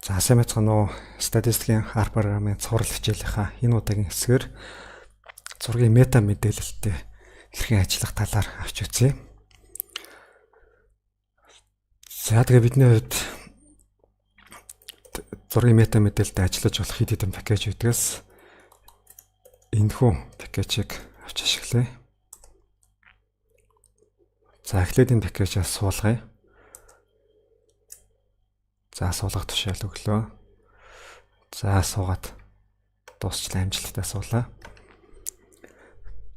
За, сайн байцгаана уу? Статистикийн R програмын цуврал хичээлийнхаа энэ удаагийн хэсгээр зургийн мета мэдээлэлтэй хэрхэн ажиллах талаар авч үзье. За, тэгээ бидний хувьд зургийн мета мэдээлэлтэй ажиллаж болох хэд хэдэн package үүдгээс энэхүү package ийг авч ашиглая. За, эхлээд энэ package ээс суулгая. За, суулгах тушаал өглөө. За, суугаад дуусчлаа, амжилттай суулаа.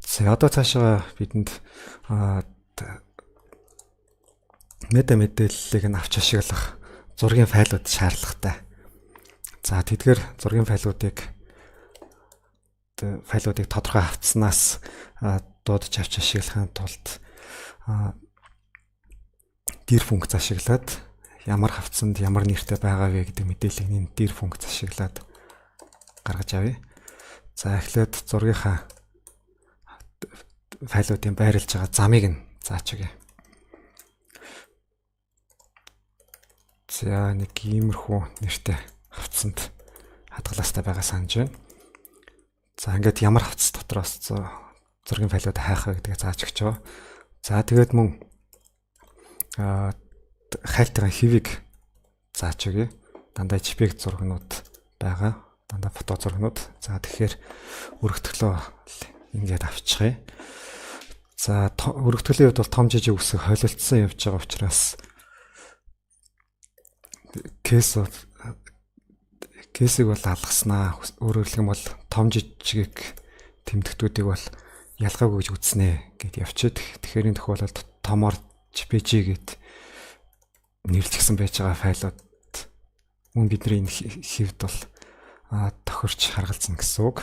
За, одоо цаашаа бидэнд мета мэдээллийг нь авч ашиглах зургийн файлууд шаардлагатай. За, тэдгээр зургийн файлуудыг тодорхой хавтаснаас дуудаж авч ашиглахын тулд dir функц ашиглаад ямар хавтсанд ямар нэртэй байгаа вэ гэдэг мэдээллийг энэ dir функц ашиглаад гаргаж авъя. За, эхлээд зургийнхаа файлуудын байрлаж байгаа замыг нь зааж өгье. За, нэг иймэрхүү нэртэй хавтсанд хадгалаастай байгаа санаж байна. За, ингээд ямар хавтас дотроос зургийн файлууд хайх вэ гэдгээ зааж өгч байгаа. За, тэгээд мөн хайлтын хэвийг зааж өгье. Дандаа JPEG зургнууд байгаа. Дандаа фото зургнууд. За, тэгэхээр өргөтгөлөө ингээд авчихъя. За, өргөтгөлийн хувьд бол том жижиг үсэг холилдсон явж байгаа учраас case ийг бол алгаснаа. Өөрөөр хэлэх юм бол том жижигийг тэмдэгтүүдийг бол ялгаагүй гэж үзнэ гэд явчихад. Тэгэхээр энэ тохиолдолд томоор JPG гэд нэрлэгдсэн байж байгаа файлууд мөн бидний энэ хэвд бол тохирч харгалзана гэсэн үг.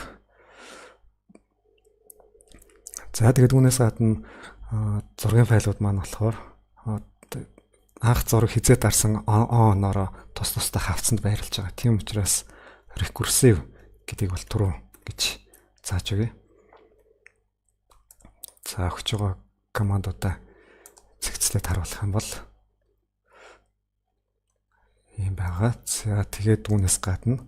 За, тэгээд үүнээс гадна зургийн файлууд маань болохоор анх зураг хизээ дарсан оноороо тус тустай хавцанд байрлаж байгаа. Тийм учраас recursive гэдгийг бол true гэж зааж өгье. За, өгч байгаа командуудаа зэгцлээд харуулах юм бол ийм байгаа. За, тэгээд үүнээс гадна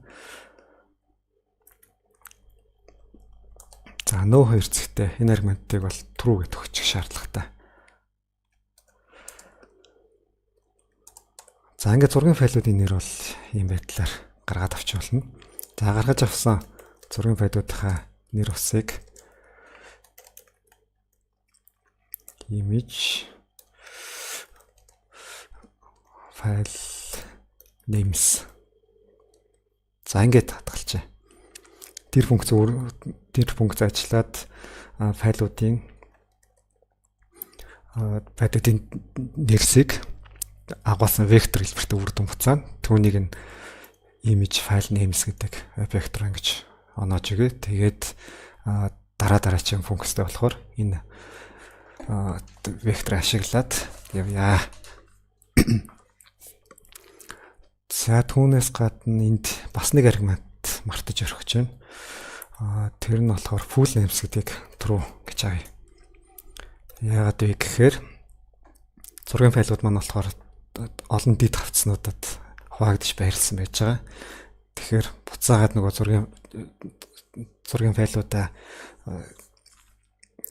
за нөө хоёр зэгтэй энэ аргументыг бол true гэж өгчих шаардлагатай. За, ингээд зургийн файлуудын нэр бол ийм байдлаар гаргаад авч болно. За, гаргаж авсан зургийн файлуудынхаа нэр усыг image file names. За, ингээд хадгалчаа. Тэр функц тэр функц ажиллаад файлуудын нэрсийг агуулсан вектор хэлбэртэй үр дүн буцаана. Түүнийг нь image file names гэдэг вектор ингэж оноож өгье. Тэгээд дараа дараагийн функцтэй болохоор энэ вектор ашиглаад явъя. За, түүнээс гадна энд бас нэг аргумент мартаж орхиж байна. Тэр нь болохоор full names гэдгийг true гэж авъя. Яагаад вэ гэхээр зургийн файлууд маань болохоор олон дэд хавтснуудад хуваагдаж байрлсан байж байгаа. Тэгэхээр буцаагаад нөгөө зургийн файлуудаа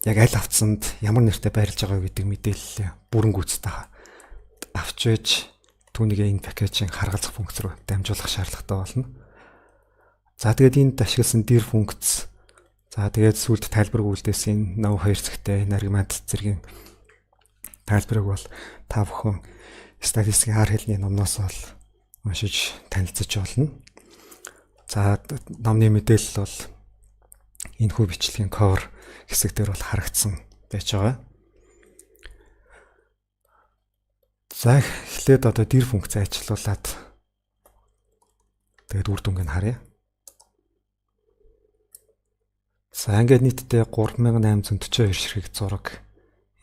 яг аль хавтсанд ямар нэртэй байрлаж байгаа гэдэг мэдээлэл бүрэн гүйцэтгэх авч байж түүнийг энэ package ийн харгалзах функц руу дамжуулах шаардлагатай болно. За, тэгээд энд ашигласан dir функц. За, тэгээд сүүлд тайлбарыг үлдээсэн нов хоёр зэгтэй энэ аргумент зэргийн тайлбарыг бол та бүхэн статистикийн R хэлний номноос бол уншиж танилцаж болно. За, номны мэдээлэл бол энэхүү бичлэгийн cover хэсэг дээр бол харагдсан байж байгаа. За, эхлээд одоо dir функц ажиллуулад тэгээд үр дүнг нь харъя. За, ингээд нийтдээ 3842 ширхэг зураг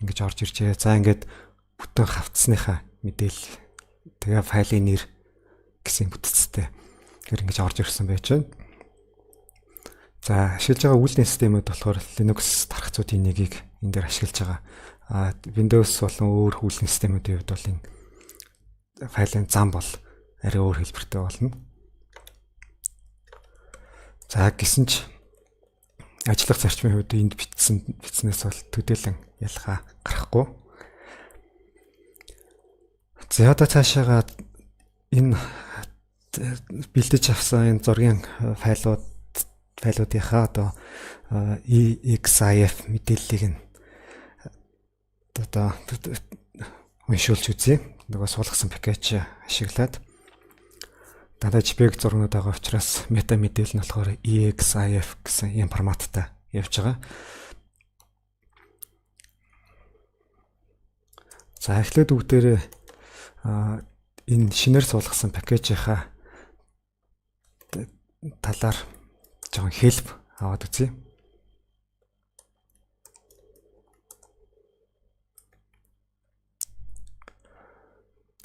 ингэж орж иржээ. За, ингээд бүтэн хавтсныхаа мэдээлэл тэгээ файлын нэр гэсэн бүтцтэй тэр ингэж орж ирсэн байж байна. За, ашиглаж байгаа үйлдвэрлэлийн системүүд болохоор Linux тархацуудын нэгийг энэ дээр ашиглаж байгаа. Windows болон өөр үйлдвэрлэлийн системүүдийн хувьд бол энэ файлын зам бол арай өөр хэлбэртэй болно. За, гэсэн ч ажиллах зарчмын хувьд энд бичснээс бол төдийлөн ялгаа гарахгүй. За, одоо цаашаага энэ бэлдэж авсан энэ зургийн файлуудынхаа одоо EXIF мэдээллийг нь одоо уншуулж үзье. Нөгөө суулгасан package ашиглаад дандаа JPEG зургууд байгаа учраас мета мэдээлэл нь болохоор EXIF гэсэн ийм форматтай явж байгаа. За, эхлээд бүгдээрээ энэ шинээр суулгасан package ийнхаа талаар жоохон help аваад үзье.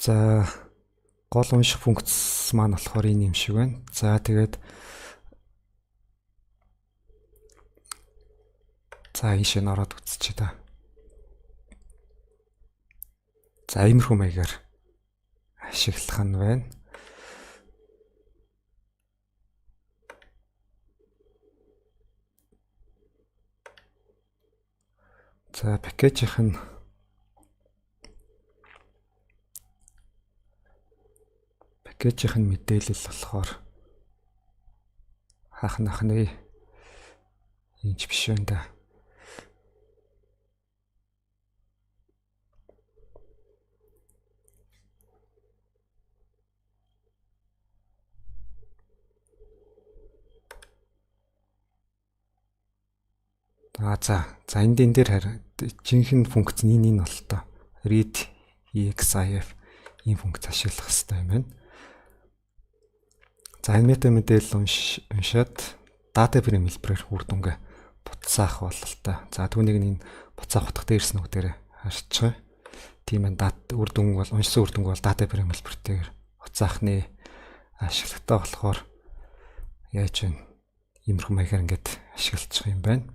За, гол унших функц маань болохоор энэ юм шиг байна. За, тэгээд за ийшээ нь ороод үзчихье та. За, иймэрхүү маягаар ашиглах нь байна. За, package ийнх нь package ийнх нь мэдээлэл болохоор хаах нах нэ, энэ ч биш байна да. А за энд дээр харин жинхэнэ функц нь энэ бол тоо. Read EXIF ийм функц ашиглах хэрэгтэй юм байна. За, энэ мета мэдээлэл уншаад data frame хэлбэрээр үр дүнгээ буцаах бололтой. За, түүнийг энэ буцаах утга дээрс нь бүгдээрээ харчих. Тийм ээ, дата үр дүн бол уншсан үр дүнг бол data frame хэлбэртэйгээр буцаах нэ ашиглагтай болохоор яаж вэ? Иймэрхүү маягаар ингээд ашиглах юм байна.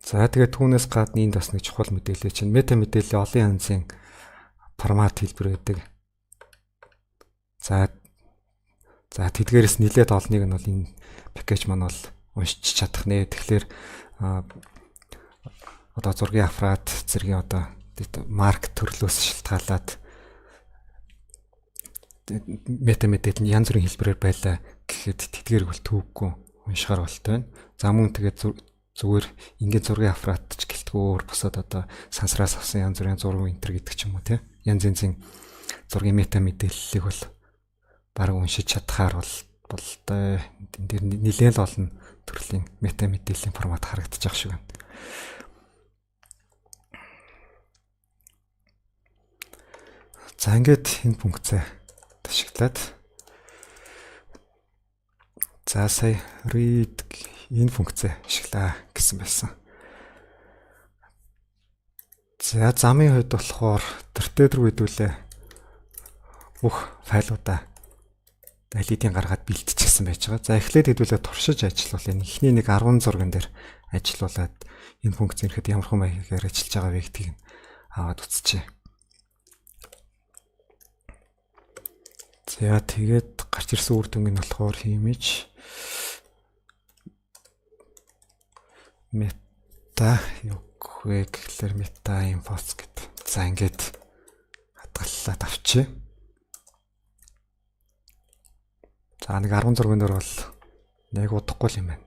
За, тэгээд түүнээс гадна энд бас нэг чухал мэдээлэл чинь мета мэдээллийн олон янзын формат хэлбэр байдаг. За, тэдгээрээс нэлээд олныг нь бол энэ package маань бол уншиж чадах нэ. Тэгэхээр одоо зургийн аппарат зэргийн одоо марк төрлөөс шалтгаалаад мета мэдээлэл нь янз бүрийн хэлбэрээр байлаа гэхэд тэдгээрийг бол төвөггүй уншихаар болтой байна. За, мөн тэгээд зүгээр ингийн зургийн аппарат ч гэлтгүй өөр бусад одоо сансраас авсан янз бүрийн зураг энэ төр гэдэг ч юм уу, тий. Янз янзын зургийн мета мэдээллийг бол бараг уншиж чадхаар бол болтой. Энэ дээр нэлээд л олон төрлийн мета мэдээллийн формат харагдчих шиг байна. За, ингээд энэ функцээ ашиглаад за сая read энэ функцээ ашиглаа гэсэн байсан. За, замын хувьд болохоор тэртээ дөрөв хэдүүлээ бүх файлуудаа аль хэдийн гаргаад бэлтчихсэн байж байгаа. За, эхлээд хэдүүлээ туршиж ажиллуулъя. Эхний нэг 10 зурган дээр ажиллуулад энэ функц ирэхэд ямар хүн маягаар ажиллаж байгаа вэ гэдгийг аваад үзчихье. За, тэгээд гарч ирсэн үр дүнг нь болохоор image meta юу вэ гэхлээр meta infos гэд. За, ингээд хадгаллаад авчи. За, нэг 16 дээр бол нэг удахгүй юм байна.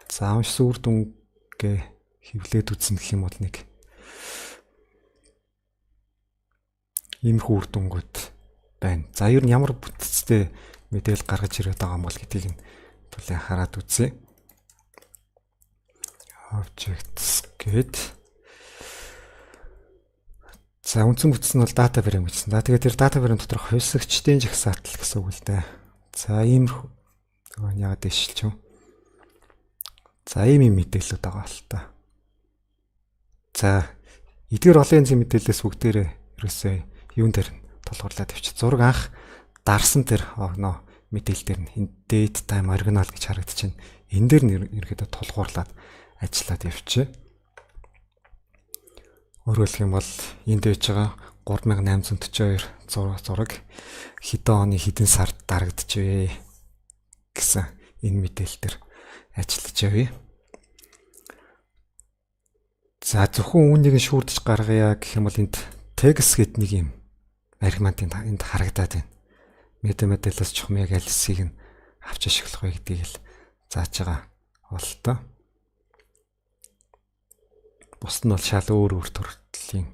За, уншсан үр дүнгээ хевлээд үзсэн гэх юм бол нэг иймэрхүү үр дүнгууд байна. За, ер нь ямар бүтцтэй мэдээлэл гаргаж ирээд байгаа юм бол гэдгийг нь түлээ хараад үзье. Objects гэд. За, үндсэн бүтц нь бол data frame гэсэн. За, тэгээд тэр data frame дотор хувьсагчдын жагсаалтал гэсэн үг л дээ. За, иймэрхүү нөгөө яагаад дэвшилч юм. За, ийм юм мэдээлэлүүд байгаа л та. За, эдгээр олон янзын мэдээлэлээс бүгдээрээ ерөөсөө юун дээр нь тулгуурлаад явчих. Зураг анх дарсан тэр огноо мэдээлэл дээр нь энэ date time original гэж харагдчихэв. Энэ дээр нь ерөөдөө тулгуурлаад ажиллаад явчих. Өөрөөр хэлэх юм бол энд байж байгаа 3842 зураг хэдэн оны хэдэн сард дарагджээ гэсэн энэ мэдээлэл дээр ажиллаж явъя. За, зөвхөн үүнийг нь шүүрдэж гаргая гэх юм бол энд tags гэдэг нэг юм аргумент энд харагдаад байна. Meta моделээс чухам яг аль хэсгийг нь авч ашиглах вэ гэдгийг л зааж байгаа болтой. Бусд нь бол шал өөр өөр төрлийн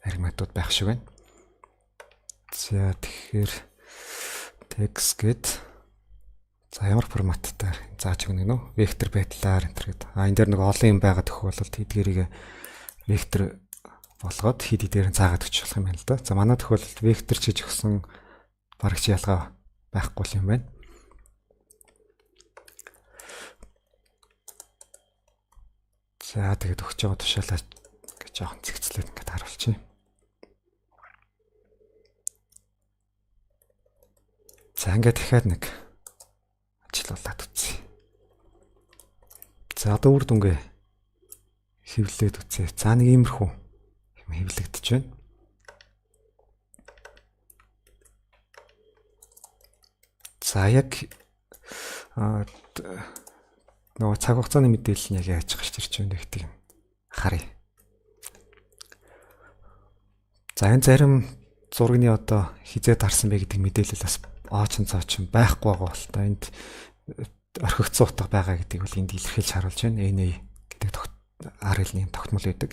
аргументууд байх шиг байна. За, тэгэхээр tags гэд, за, ямар форматтай зааж өгнө гэнэ үү? Вектор байдлаар энэ гэдэг. А энэ дээр нэг олон юм байгаа тохиолдолд тэдгэрийг вектор болгоод хэд хэдээр нь заагаад өгч болох юм байна л да. За, манай тохиолдолд вектор ч гэж өгсөн бараг ч ялгаа байхгүй юм байна. За, тэгээд өгч байгаа тушаалаа гэж жоохон цэгцлээд ингээд харуулчих. За, ингээд дахиад нэг ажиллуулад үзье. За, одоо үр дүнгээ хэвлээд үзье. За, нэг иймэрхүү юм хэвлэгдэж байна. За, яг нөгөө цаг хугацааны мэдээлэл нь яг яаж гарч ирж байна гэдгийг харъя. За, энэ зарим зургийн одоо хизээ дарсан бэ гэдэг мэдээлэл бас оочин цоочин байхгүй байгаа бол та энд орхигдсон утга байгаа гэдгийг бол энд илэрхийлж харуулж байна. NA гэдэг R хэлний тогтмол байдаг.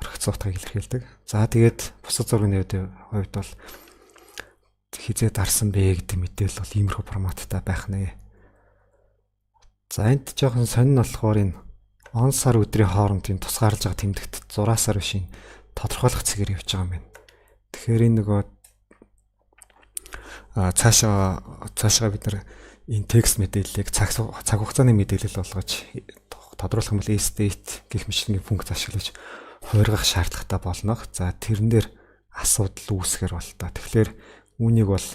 Орхигдсон утгыг илэрхийлдэг. За, тэгээд бусад зургийн хувьд бол хизээ дарсан бэ гэдэг мэдээлэл бол иймэрхүү форматтай байх нэ. За, энд жоохон сонин болохоор энэ он, сар, өдрийн хооронд энэ тусгаарлаж байгаа тэмдэгт зураасаар биш, энэ тодорхойлох цэгээр явж байгаа юм байна. Тэгэхээр энэ нөгөө цаашаа бид нар энэ текст мэдээллийг цаг цаг хугацааны мэдээлэл болгож тодруулах юм бол SDate гэх мэтчилэн функц ашиглаж хувиргах шаардлагатай болно. За, тэрэн дээр асуудал үүсгэр бол та. Тэгэхээр үүнийг бол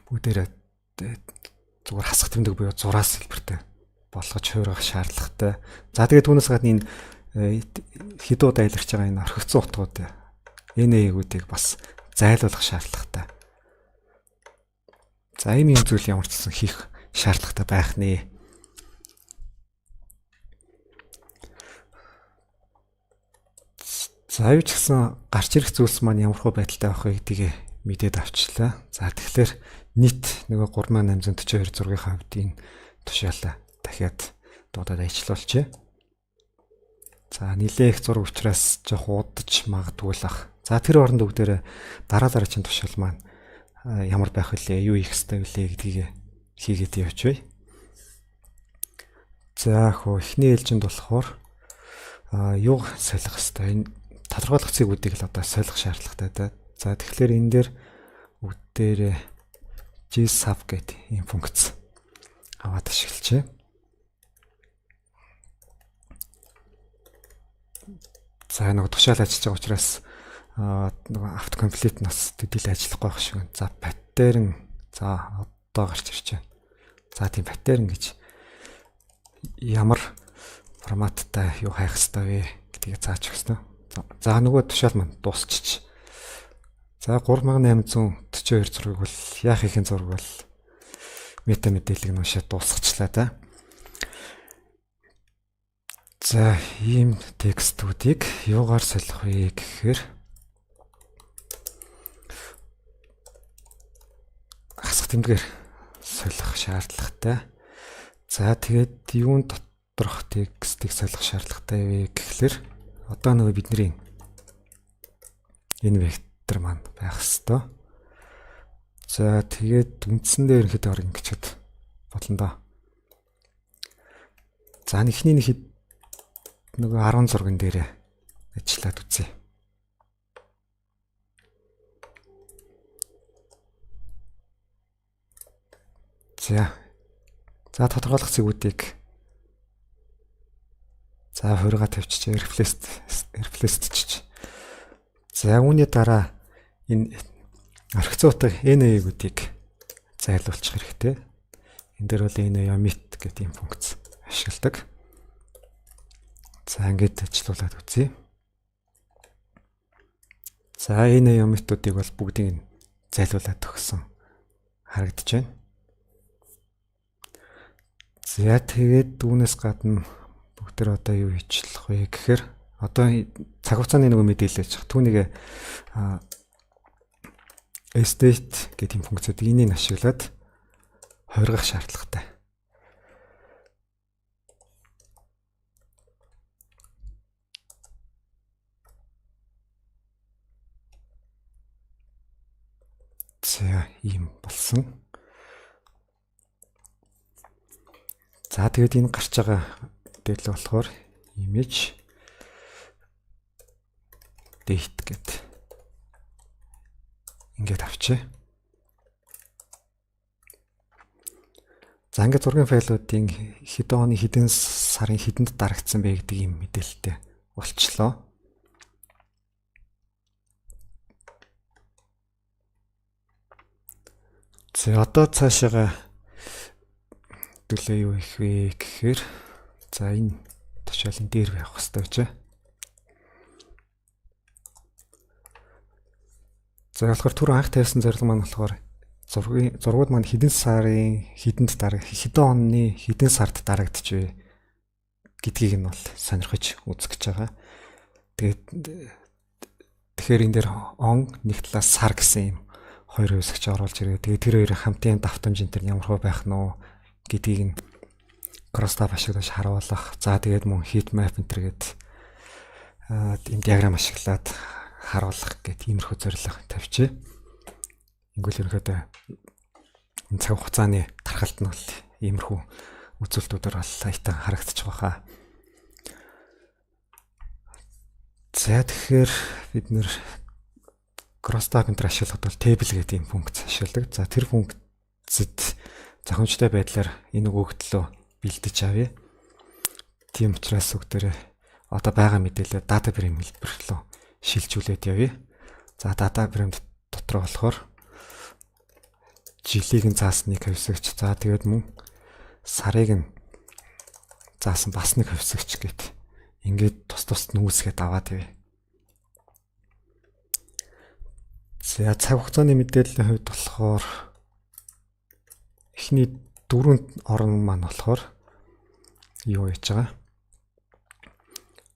бүгдээрээ зүгээр хасах тэмдэг буюу зураас хэлбэртэй болгож хувиргах шаардлагатай. За, тэгээд түүнээс гадна энэ хэдэн удаа илэрч байгаа энэ орхигдсон утгууд NA-гүүдийг бас зайлуулах шаардлагатай. За, ийм юм зүйл ямар ч гэсэн хийх шаардлагатай байх нэ. За, юу ч гэсэн гарч ирэх зүйлс маань ямар хөө байдалтай байх вэ гэдгийг мэдээд авчлаа. За, тэгэхээр нийт нөгөө 3842 зургийн хувьд энэ тушаалаа дахиад дуудаад ажиллуулчихъя. За, нилээ их зураг учраас жоох удаж магадгүй л ах. За, тэр оронд бүгдээрээ дараа дараагийн тушаал маань ямар байх вүлээ, юу хийх ёстой вүлээ гэдгийг хийгээд явчихъя. За, хөө эхний ээлжинд болохоор юуг солих ёстой? Энэ тодорхойлох цэгүүдийг л одоо солих шаардлагатай да. За, тэгэхээр энэ дээр бүгдээрээ gsub гэдэг ийм функц аваад ашиглажээ. За, нөгөө тушаал ажиллаж байгаа учраас нөгөө autocomplete нас төдийл ажиллахгүй байх шиг байна. За, pattern, за, одоо гарч ирж байна. За, тийм pattern гэж ямар форматтай юу хайх ёстой вэ гэдгийг зааж өгсөн. За, нөгөө тушаал маань дуусчих. За, 3842 зургийг бол яах ихэн зураг бол мета мэдээллийг нь уншаад дуусгачлаа да. За, ийм текстүүдийг юугаар солих вэ гэхээр хасах тэмдгээр солих шаардлагатай. За, тэгээд юун доторх текстийг солих шаардлагатай вэ гэхлээр одоо нөгөө бидний энэ вектор маань байх хэвээр. За, тэгээд үндсэндээ ерөнхийдөө орог ингэчихэд болно доо. За, эхний нэг хэд нөгөө 10 зурган дээр ажиллаад үзье. За. За, тодорхойлох цэгүүдийг, за, хувиргаа тавьчих, replace чиж. За, үүний дараа энэ орхицсан утга NA-гүүдийг зайлуулчих хэрэгтэй. Энэ дээр бол NA omit гэдэг ийм функц ашигладаг. За, ингээд ажиллуулад үзье. За энэ юмнуудыг бол бүгдийг нь зайлуулад өгсөн харагдаж байна. За тэгээд үүнээс гадна бүгд одоо юу хийчлэх вэ гэхээр одоо цаг хугацааны нөгөө мэдээлэл хийж түүнийг sdate гэдэг юм функцүүд энийг ашиглаад хувиргах шаардлагатай. За ийм болсон. За тэгээд энэ гарч байгаа мэдээлэл болохоор image date гэд ингээд авчээ. За ингээд зургийн файлуудын хэдэн оны хэдэн сарын хэдэнд дарагдсан бэ гэдэг ийм мэдээлэлтэй болчлоо. За одоо цаашаага төлөө юу их вэ гэхээр за энэ тушаалын дээр байх хэрэгтэй гэж. За болохоор түр анх тавьсан зорилго маань болохоор зургууд маань хэдэн сарын хэдэнд дараг хэдэн оны хэдэн сард дарагдчихвэ гэдгийг нь бол сонирхож үзэх гэж байгаа. Тэгээд тэгэхээр энэ дээр он нэг талаас сар гэсэн юм хоёр хэсэгч оруулж ирээ. Тэгээд тэр хоёрын хамтын давтамж энэ төр ямар хөө байх нь уу гэдгийг нь crosstab ашиглаж харуулах. За тэгээд мөн heat map энэ төр гээд ийм диаграм ашиглаад харуулах гэт иймэрхүү зорилго тавьчээ. Ингүүл ерөнхийдөө энэ цаг хугацааны тархалт нь бол иймэрхүү үзүүлэлтүүдээр бол аятан харагдчих байхаа. За тэгэхээр бид нэр crosstab энэ ашиглахад бол table гэдэг ийм функц ашигладаг. За тэр функцэд зохимжтой байдлаар энэ өгөгдлөө бэлдэж авъя. Тийм учраас бүгдээрээ одоо байгаа мэдээлэлээ data frame хэлбэр рүү шилжүүлээд явъя. За data frame дотор болохоор жилийг нь заасан нэг хэвсэгч. За тэгээд мөн сарыг нь заасан бас нэг хэвсэгч гэт. Ингээд тус тусд нүүсгээд аваад явъя. За цаг хугацааны мэдээллийн хувьд болохоор эхний дөрвөн орон маань болохоор юу хийж байгаа?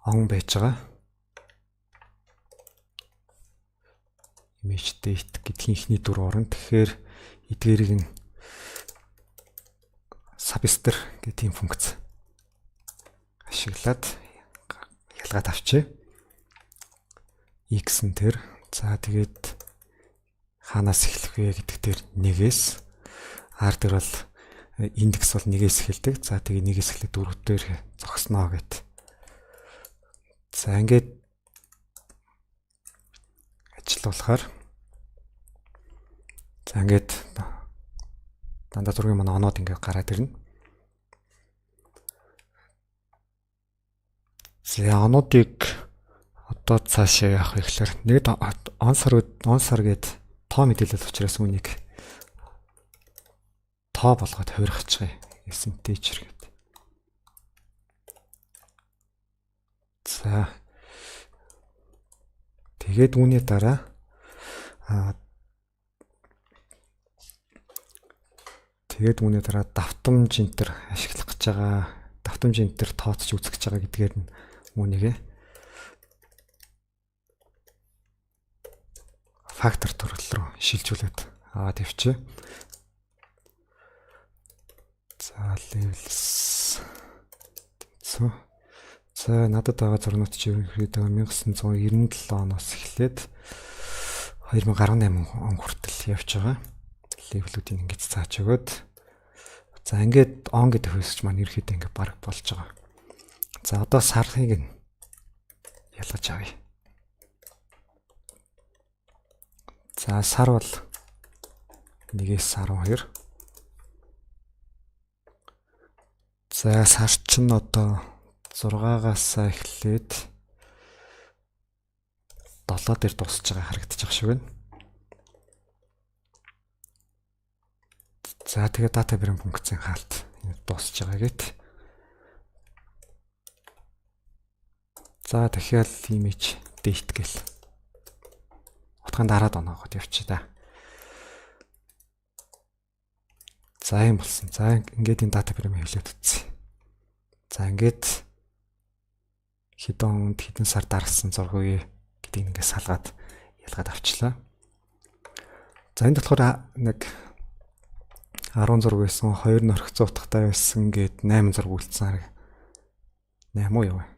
Он байж байгаа. Image date гэдгийн эхний дөрвөн орон. Тэгэхээр эдгээрийг нь substr гэдэг функц ашиглаад ялгаад авчээ. X нь тэр. За тэгээд хаанаас эхлэх вэ гэдэг дээр нэгээс R дээр бол индекс бол нэгээс эхэлдэг. За тэгээ нэгээс эхлээд дөрөв дээр зогсноо гэт. За ингээд ажиллуулахаар за ингээд дандаа зургийн манай оноод ингээд гараад ирнэ. За онуудыг одоо цаашаа явах гэхлээр нэг он сар гээд тоо мэдээлэл учраас үүнийг тоо болгоод хувиргачих юм. Integer гэдэг. За тэгээд үүний дараа давтамж энтер ашиглах гэж байгаа. Давтамж энтер тооцож үзэх гэж байгаа гэдгээр нь үүнийг фактор төрөл рүү шилжүүлээд аваад явчих. За levels. За надад байгаа зурнууд чи ерөнхийдөө 1997 оноос эхлээд 2018 он хүртэл явж байгаа. Левелүүдийг ингэж зааж өгөөд. За ингээд он гэдэг хэсэгч маань ерөнхийдөө ингээд баг болж байгаа. За одоо сарыг нь ялгаж авъя. За сар бол 1-ээс 12. За сар чинь одоо 6-аас эхлээд 7 дээр дуусч байгаа харагдчих шиг байна. За тэгээ data frame функцийн хаалт дуусч байгаа гэт. За дахиад image date гэл. Дарагдахын дараад оноогоод явчих та. За юм болсон. За ингээд энэ data frame хэвлээд үзье. За ингээд хэдэн онд хэдэн сар дарсан зураг вэ гэдгийг ингээд салгаад ялгаад авчлаа. За энд болохоор нэг 10 зураг байсан, 2 нөрхцэн утгатай байсан гээд 8 зураг үлдсэн хараг. 8 уу юу вэ?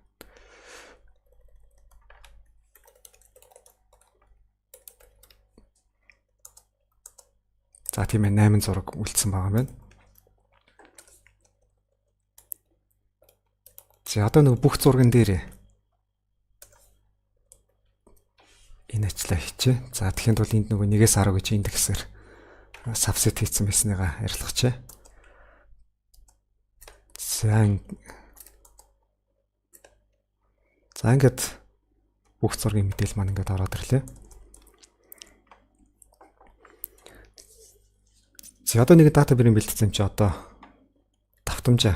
За тийм ээ 8 зураг үлдсэн байгаа юм байна. За одоо нэг бүх зурган дээр энэ ажлаа хийчээ. За тэгэхэд бол энд нөгөө 1-ээс 10 гэж индексээр subset хийсэн байсныгаа арилгачээ. За ингээд бүх зургийн мэдээлэл маань ингээд ороод ирлээ. За одоо нэг data frame бэлтгэсэн юм чи одоо давтамжаа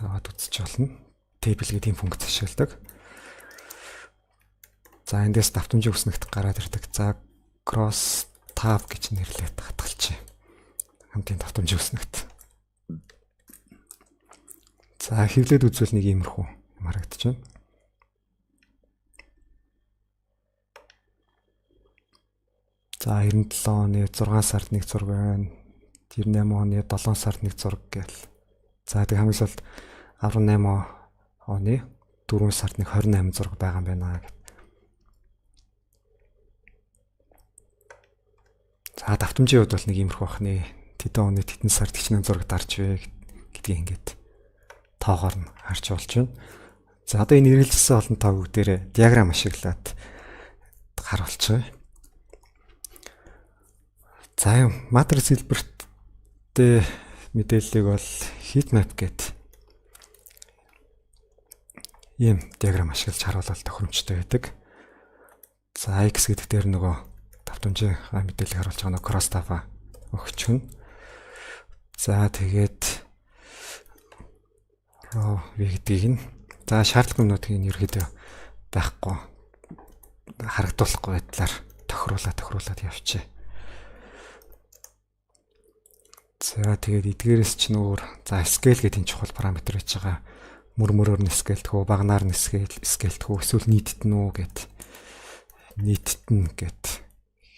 аваад үзчих болно. Table гэдэг ийм функц ашигладаг. За эндээс давтамжийн өснөгт гараад ирдэг. За cross tab гэж нэрлээд хадгалчих. Хамтын давтамжийн өснөгт. За хэвлээд үзвэл нэг иймэрхүү юм харагдаж байна. За 97 оны 6 сард нэг зураг байна. 98 оны 7 сард нэг зураг гээл. За тэг хамгийн сүүлд 18 оны 4 сард нэг 28 зураг байгаа юм байна гэт. За давтамжийн хувьд бол нэг иймэрхүү бахны. Тэдэн оны тэдэн сард хичнээн зураг дарж вэ гэдгийг ингээд тоогоор нь харж болж байна. За одоо энэ эргэлзсэн олон тоог бүгдээрээ диаграм ашиглаад харуулчих. За юм матрис хэлбэртээ мэдээллийг бол heat map гэд ийм диаграм ашиглаж харуулвал тохиромжтой байдаг. За x гэдэг дээр нөгөө давтамжийн мэдээллийг харуулж байгаа нөгөө cross tab өгчгөн. За тэгээд row v гэдгийг нь за шаардлагагүй юмнуудыг нь ерөөдөө байхгүй харагдуулахгүй байдлаар тохируулаад явчих. За тэгээд эдгээрээс чинь өөр за scale гэдэг энэ чухал параметр байж байгаа. Мөр мөрөөр нь scale-дэх үү, багнаар нь scale-дэх үү, эсвэл нийтд нь үү гэд нийтд нь гэд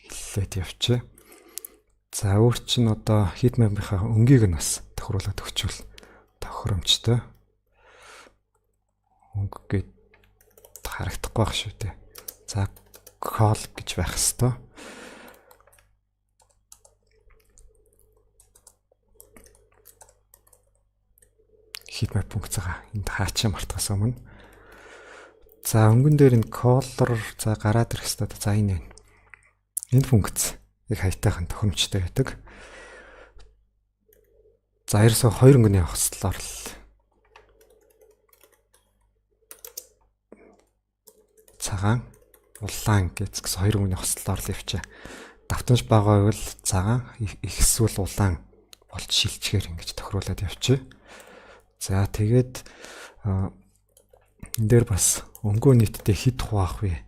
хэллээд явчих. За өөр чинь одоо heat map-ийнхаа өнгийг нь бас тохируулаад өгчвөл тохиромжтой. Өнгө гэд харагдахгүй байх шүү дээ. За call гэж байх хэвээр. Heatmap функцгаа энд хаачаа мартахаас өмнө. За өнгөн дээр энэ color за гараад ирэх хэвээр. За энэ байна. Энэ функц яг хаятайхан тохиромжтой байдаг. За ерөөсөө хоёр өнгөний хослолоор л цагаан улаан гэж гэсэн хоёр өнгөний хослолоор л явчих. Давтамж бага байвал цагаан, их эсвэл улаан болж шилжихээр ингэж тохируулаад явчих. За тэгээд энэ дээр бас өнгөө нийтдээ хэд хуваах вэ?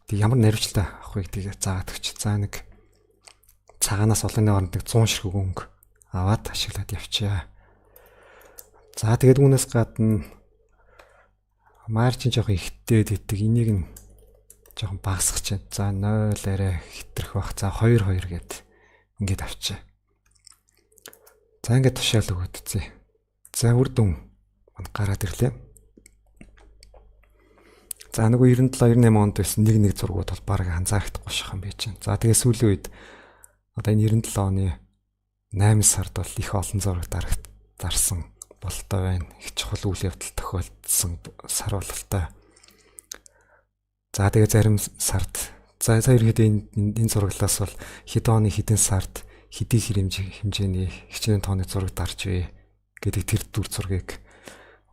Тэг ямар наривчлалтай авах вэ гэдгийг заагаад өгч. За нэг цагаанаас улааны хооронд нэг 100 ширхэг өнгө аваад ашиглаад явчихъя. За тэгээд үүнээс гадна маржин жоохон ихтэй гэдэг энийг нь жоохон багасгах чинь. За 0 арай хэтрэх бах. За 2 2 гэд ингээд авчаа. За ингээд тушаал өгөөд үзье. За үр дүн гараад ирлээ. За нөгөө 97 98 онд байсан нэг зургууд бол баг анзаарахдаггүй шах юм бэ чинь. За тэгээ сүүлийн үед одоо энэ 97 оны 8 сард бол их олон зураг дарсан болтой байна. Их чухал үйл явдал тохиолдсон сар бололтой. За тэгээ зарим сард за ерөнхийдөө энэ зураглаас бол хэдэн оны хэдэн сард хэдий хэмжээний хичнээн тооны зураг дарж вэ гэдэг тэр дүр зургийг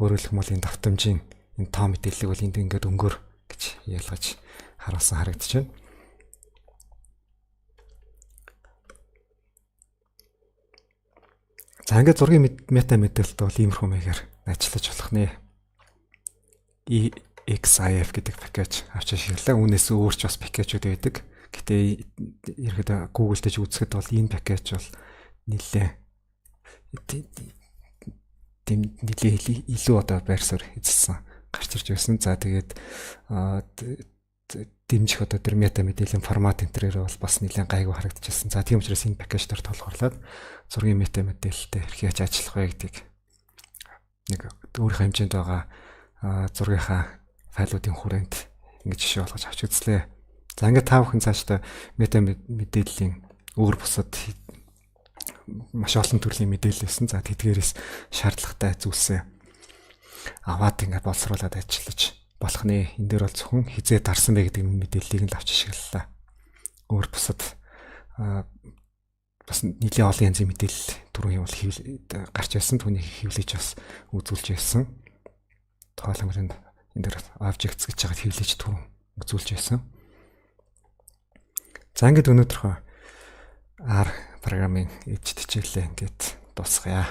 өөрөөр хэлбэл энэ давтамжийн энэ тоо мэдээллийг бол энд ингээд өнгөөр гэж ялгаж харуулсан харагдаж байна. За ингээд зургийн мета мэдээлэлд бол иймэрхүү маягаар ажиллаж болох нэ. EXIF гэдэг package авч ашиглалаа. Үүнээс өөр ч бас package үүд байдаг. Гэтэ ерөөдөө Google дээр үзэхэд бол энэ package бол нэлээ тийм нэлээ илүү одоо байр суурь эзэлсэн гарч ирж байсан. За, тэгээд дэмжих одоо тэр мета мэдээллийн формат энэ тэрээр бол бас нэлээд гайгүй харагдчихсан. За, тийм учраас энэ package дээр тулгуурлаад зургийн мета мэдээлэлтэй хэрхэн яаж ажиллах вэ гэдгийг нэг өөрийнхөө хэмжээнд байгаа зургийнхаа файлуудын хүрээнд ингэж жишээ болгож авч үзлээ. За, ингээд та бүхэн цаашдаа мета мэдээллийн өөр бусад маш олон төрлийн мэдээлэл байсан. За, тэдгээрээс шаардлагатай зүйлсээ аваад ингээд боловсруулад ажиллаж болох нэ. Энэ дээр бол зөвхөн хэзээ дарсан бэ гэдэг мэдээллийг нь авч ашиглалаа. Өөр бусад бас нэлээд олон янзын мэдээлэл түрүүн бол гарч ирсэн. Түүнийг хэвлэж бас үзүүлж байсан. Тухайлбал энэ дээр objects гэж байгаа хэвлэж түрүүн үзүүлж байсан. За, ингээд өнөөдрийнхөө R програмын ижид хичээлээ ингээд дуусгая.